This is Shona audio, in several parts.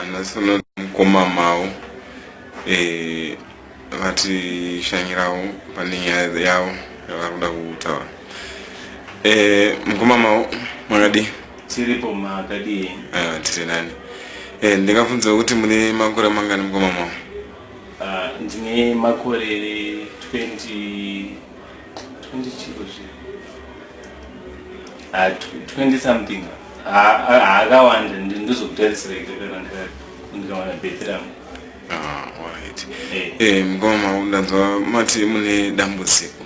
Nhasi uno mukoma Mau vatishanyirawo pane nyaya yavo yavari kuda kutaura. Mukoma Mau, makadii? Tiripo, makadii? Tiri nani. Ndingabvunza kuti mune makore mangani, mukoma Mau? Ndine makore 20 20 chiko zve 20 something, haakawanda. Ndozokutarisira ita kana ndikawana birth rangu. Ah, alright. Mukoma Mau, ndanzwa mati mune dambudziko.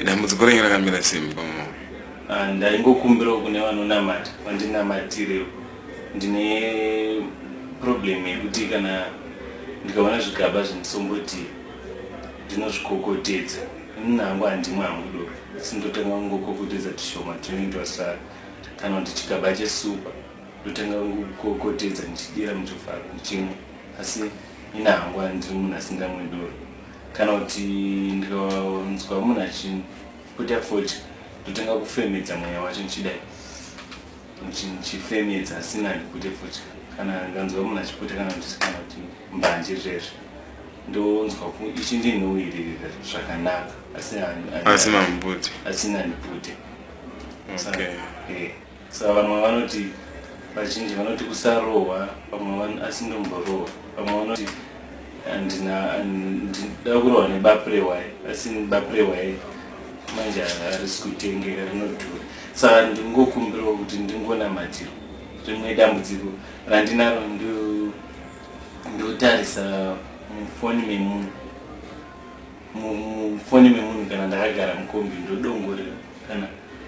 Dambudziko renyu rakamira sei, mukoma Mau? Ndaingokumbirawo kune vanonamata vandinamatirewo. Ndine problem yekuti kana ndikaona zvigaba zvemusomboti, ndinozvikokotedza. Inini hangu handimwe hangu doro, asi ndotanga kungokokotedza tushoma tunenge twasara, kana kuti chigaba cheSupa ndotanga kungokokotedza ndichidira muchivharo ndichimwa, asi ini hangu handiri munhu asingamwi doro. Kana kuti ndikanzwa munhu achiputa fodya, ndotanga kufemedza mweya wacho ndichidai, ndichifemedza, asina handipute fodya. Kana nganzwa munhu achiputa kana kuti mbanje zvezvo, ndonzwa ichindinhuhwirira zvakanaka, asi Asi mambuti? Asina handipute. Okay. Saka vamwe vanoti, vazhinji vanoti kusarohwa, vamwe asi ndomborohwa. Vamwe vanoti handina, ndida kurohwa nebapu rewhai, asi bapu rewhai manje harisi kutengeka, rinodhura. Saka ndingokumbirawo kuti ndingonamatirwa. Rimwe dambudziko randinaro, ndotarisa mufoni memunhu, mufoni memunhu kana ndakagara mukombi, ndodongorera kana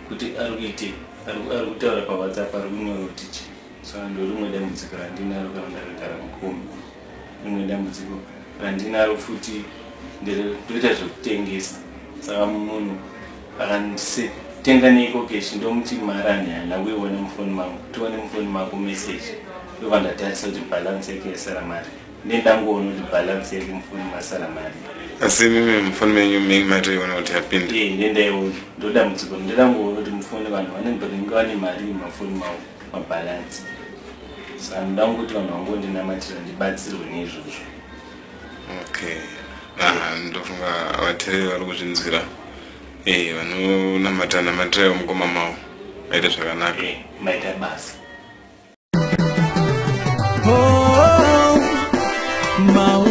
kuti ari kuitei, ari kutaura paWhatsApp, ari kunyora kuti chii. Saka ndo rimwe dambudziko randinaro kana ndakagara mukombi. Rimwe dambudziko randinaro futi ndoita zvekutengesa. Saka munhu akandise tenga neEcoCash, ndomuti mari handina kuiona mufoni mangu, tione mufoni mako message. Ndobva ndatarisa kuti balance yake yasara mari, ndendangoona kuti balance yake mufoni masara mari. Asi mimi mufoni menyu mengi matoiona kuti yapinda? Ee, ndendaiona. Ndodambudziko, ndangoona kuti mufoni vanhu vanenge vane mari mumafoni mavo, mabalance. Saka ndoda kuti vanhu vangondinamatira ndibatsirwe neizvozvo. Okay. Ah, ndofunga vateereri vari kuzvinzwira. Vanonamata, namatiraiwo mukoma Mavo aite zvakanaka. Maita basa. Oh, Mau.